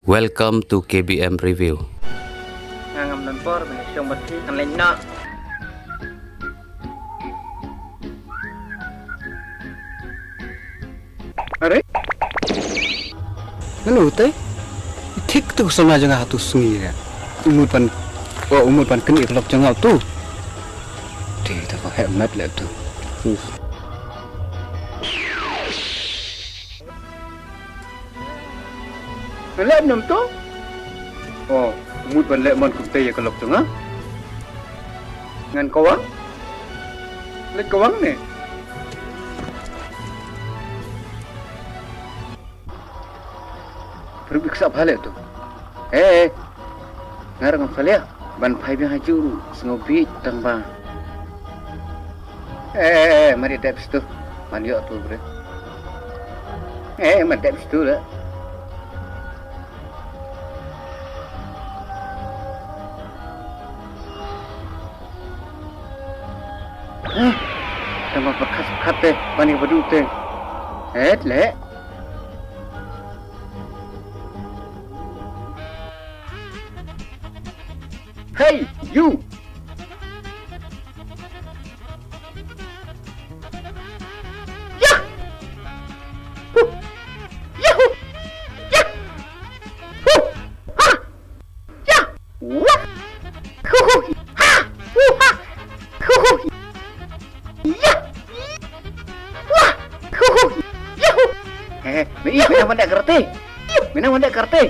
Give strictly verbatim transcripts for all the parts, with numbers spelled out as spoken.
Welcome to K B M Review. Nga ngam don por ban shong bad phi, ngan leit noh. Are? Nanu te? Thik tu sona jong nga ha tu sngi re. U mut ban, oh, u mut ban knieh ka lok jong nga tu. Te ta ka heh met leh tu. Leh mynno to? Oh, mut ban leh mon kumta ïa ka lok jong nga. Ngan kawang? Leh kawang ne? Pyrkhat bha leh to. Eh, eh. Nga ruh ngam khalia ban phai biang ha jong u, sngewbha tang ba. Eh, eh, eh, mari dep stu. Man ïoh tu bre. Eh, ma dep stu la. Hah? Tang ba pyrkhat pyrkhat te, ban ïa badu te. Eh, leh. Hey, you! Yah! Hu! Yahoo! Yah! Hu! Ha! Yah! Wah! Hu hu! Ha! Hu ha! Hu hu! Yah! Wah! Hu hu! Yahoo! Eh, me, me nang ban leh karate. Me nang ban leh karate.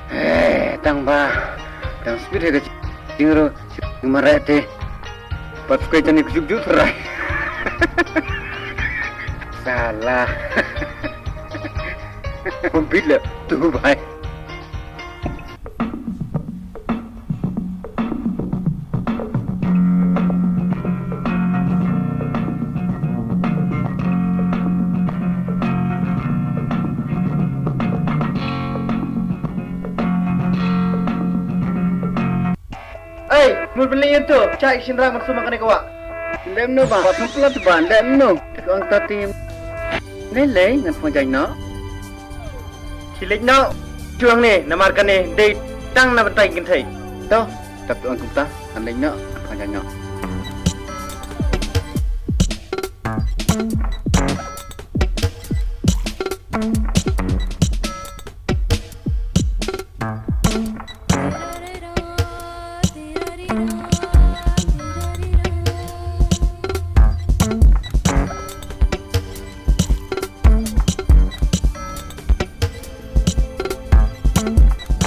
Eh, tang ba, tang speed ha ka jingru, jingmareh te. Pat fukai jani kjuk juk rai. Salah. Pembit lah tu bai. Ei, mut beli itu, cak isin rang maksud makan ikawa. Lem no ba, pas memplat ba, lem no. Kong tati. Lei lei, ngan phong jai no. Khie leit noh shuwa ne, namar kane dei tang na bynta ki kynthei. To, tap tu ong kumta, ngan leit noh, ngan leit noh.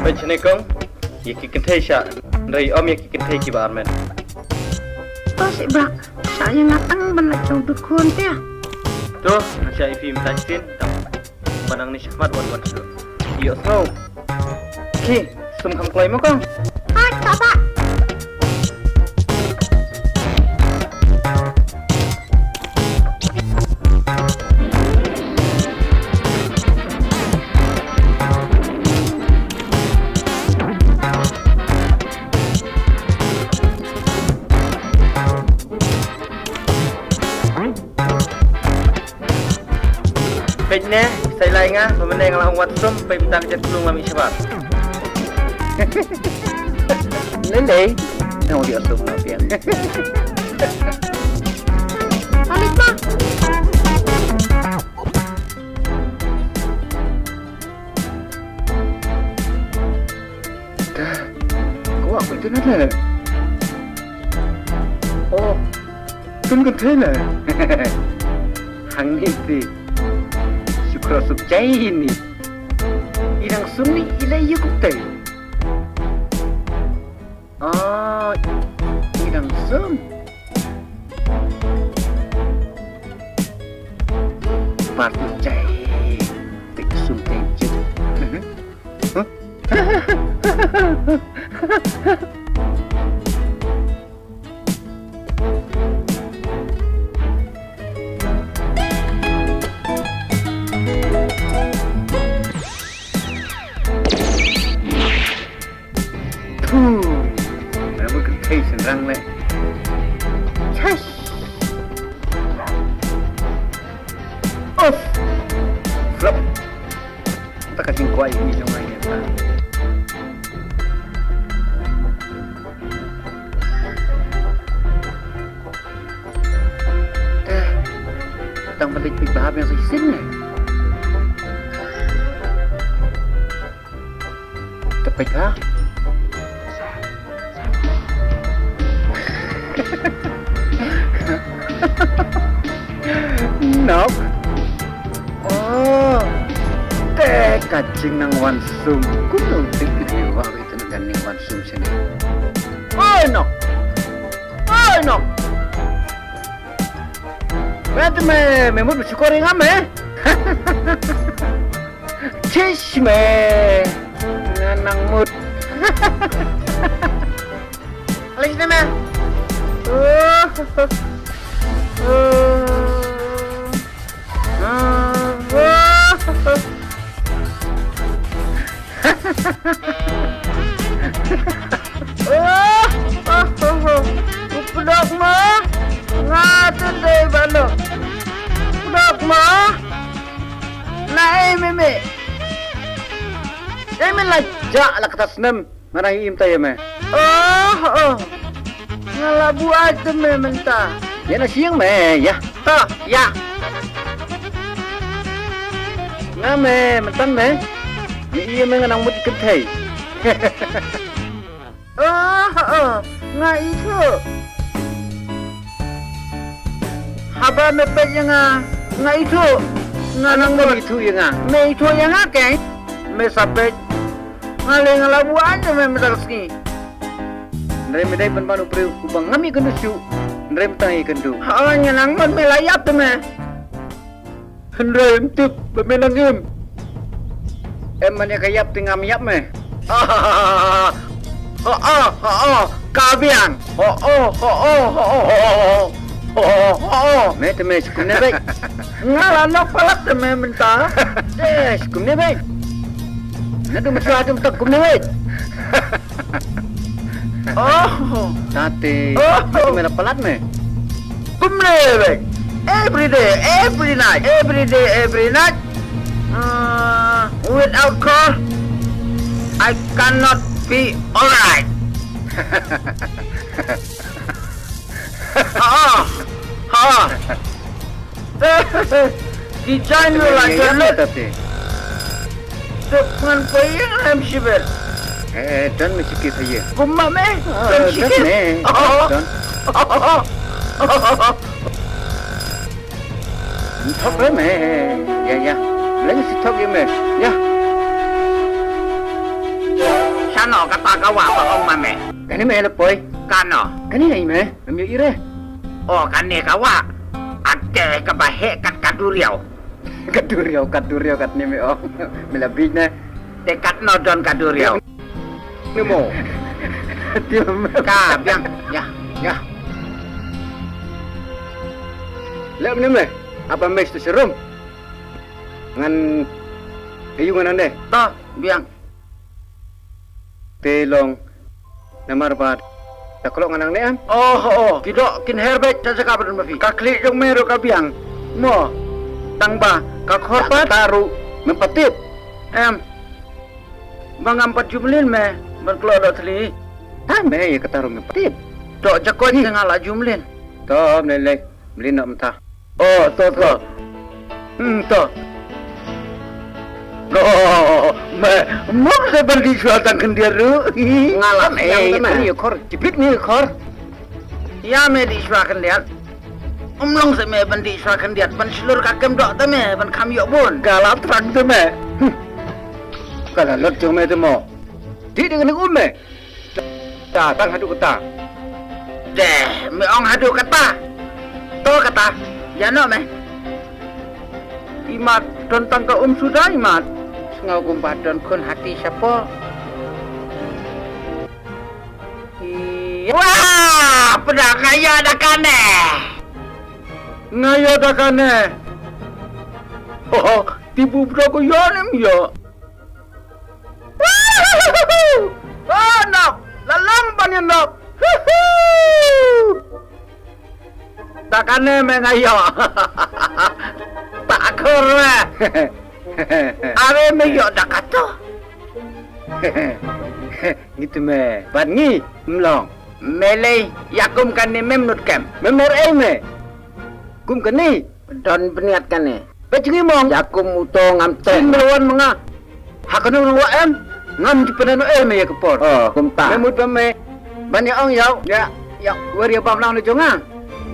Peit shane kong, ïa ki kynthei sha, hynrei ym ïa ki kynthei kiba armet. To sih bak, sha ïa nga tang ban leit jong dud khun te. To, sha ïa phi mynta shisien, tang ban nang ni shakhmat wan wan shu. Ïoh sngew. Ki, sum kham kloi mo kong. Hai, tata. Peit ne, sa ïa lai nga, ba mynne nga la ong wat sum, peit mynta ka jet klung la mih shabar. Lei lei, nga ong ïa sum nga pia. Alik ma. Da, ko wa ko itu nada. Oh, tun ko tena. Hangne te. Shu khroh suk jai ni. I dang sum ni i la ïa kumtai. Ah, i dang sum. Pat jai. Te sum te jit. Huh? Huh? Rang leh. Chais. Uff. Flop. Ta ka jingkwah ïa ngi jong nga ïa ta. Eh, tang ba leit peit bha biang sa shisien ne. Te peit bha. Nok. Oh. Te ka jingnang wan sum. Kumno te peit ïa wa wi te nang wan sum sini. Oi Nok. Oi Nok. Rat me, me mut me shukor ïa nga me. Chish me. Nga nang mut. Alis na me. Oh. Oh. Oh. Oh, oh, oh, oh. U pdok mo. Nga tu dei ba lo. Pdok mo. Na ei me me. Ei me la ja la kata snem. Nga dang im ta ïa me. Oh, oh. Nga la buaid te me mynta. Ïa na sing me, ïa. To, ïa. Nga me, mynta me. Ïa, ïa me nga nang mut kynthei. Oh, oh. Nga ithuh. Haba me peit ïa nga, nga ithuh. Nga nang mut ithuh ïa nga. Me ithuh ïa nga, keng. Me sa peit. Nga lei nga la buaid ïa me mynta ka sngi. Hynrei me dei ban ban u briew uba ngam ïakynduh shuh. Hynrei mynta nga ïakynduh. Ha, nga nang mut me la ïap te me. Hynrei ym tip ba me nang im. Em, man ïa ka ïap te ngam ïap me. Ha, ha, ha, ha. Ka biang. Ho, oh, ho, oh, ho, oh, ho, oh. Ho, ho, ho, oh. Me te me shu kumne beit. Nga la nok palat te me mynta. Te shu kumne beit. Naduh mynta te kumne beit. Oh. Tate. Oh. Me la palat me. Kumne beit. Every day, every night, every day, every night. Uh, without car, I cannot be alright. Ha, ha. Ki jaiñ ruh la jan lut. Te pynpoi ïa nga em shibit. Eh, eh, don me shikit ha ïing. Kumba me? Ah, don shikit. Oh. Don. Thok re me. Ïa, ïa. Leng shi thok ïa me. Ïa. Shano kata ka wah ba ong ma me? Kane me la poi. Kano? Kane ïa me. Mem ïohi re. O kane ka wah. Ate kaba heh kat ka duriaw. Ka duriaw, ka duriaw katne me o. Me la bieit ne. Te katno don ka duriaw. Ne mo. Ka biang. Ïa, ïa. Leh ne me. Apa me stu serum. Ngan ayu ngan ande. Ta biang. Te long namar ba da klok nga nangne em. Oh, oh, ki doh kin her beit ta jaka ba don ma phi. Ka khlieh jong me ruh ka biang. Mo. Tang ba ka khor pat. Kata ruh mem pat tip. Em. Ba ngam pat ju mlien me ban klok doh thli. Ta me ïa kata ruh mem pat tip. Doh jakoit te nga la ju mlien. To me lei. Mlien noh mynta. Oh, to, to. Hmm, to. Oh, me, mom se ban dih shuwa tang khyndiat ruh. Nga la, eh, ïa khor, jibit ni khor. Ïa me dih shuwa khyndiat. Ym long se me ban dih shuwa khyndiat ban shlur ka kem doh te me ban kham ïoh bun. Ka la trang te me. Hmm. Ka la lot jong me te mo. Dih dih kane um me. Ta, tang haduh kata. Deh, me ong haduh kata. To kata. Ïa noh me. Imat, don tang ka um suda imat. Sngew kumba don khun hati shapoh. Ïa. Wah, pynda nga ïa da kane. Nga ïa da kane. Oh, tibu bro ko ïa nem ïa. Oh, nok, la long ban ïa nok. Ta kane me nga ïoh. Ta kor me. Are me ïoh da kato. Ngi te me. Bad ngi mlong. Me lei ïa kum kane mem nut kem. Me mor ei me. Kum kane. Don bniat kane. Ba jngi mong. Ïa kum uto ngam te. Sin mlawan ma nga. Ha kano nang wa em. Ngam ji pynano em ïa ka por. Oh, kumta. Me mut ba me. Ban ïa ong ïa. Ïa, ïa, wer ïa bam lang na jong nga.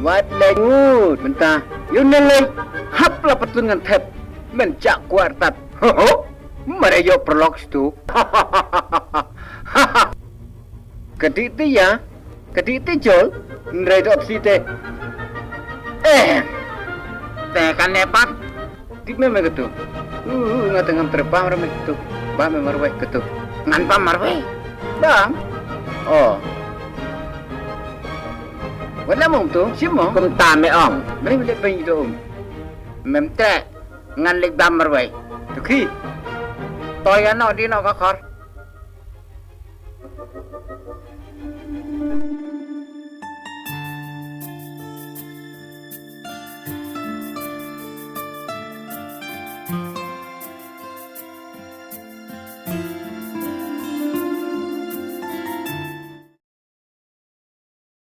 Wat le ngut. Mynta. Ïa ne le. Hap la patun ngan thep. Men jak kuar tat. Ho ho. Mare ïa prolog stu. Ka dih te ïa, ka dih te jol, nrei dop si te. Eh, te kane pat. Tip me me katu. Uh, nga te ngam trep bam re me katu. Bam me marwei katu. Ngan bam marwei. Bam. Oh. Wala mong tu, sim mo. Kumta me ong. Mari me le bang itu um. Mem te ngan lek bam marwei. Tuki. Toya no di no ka khor.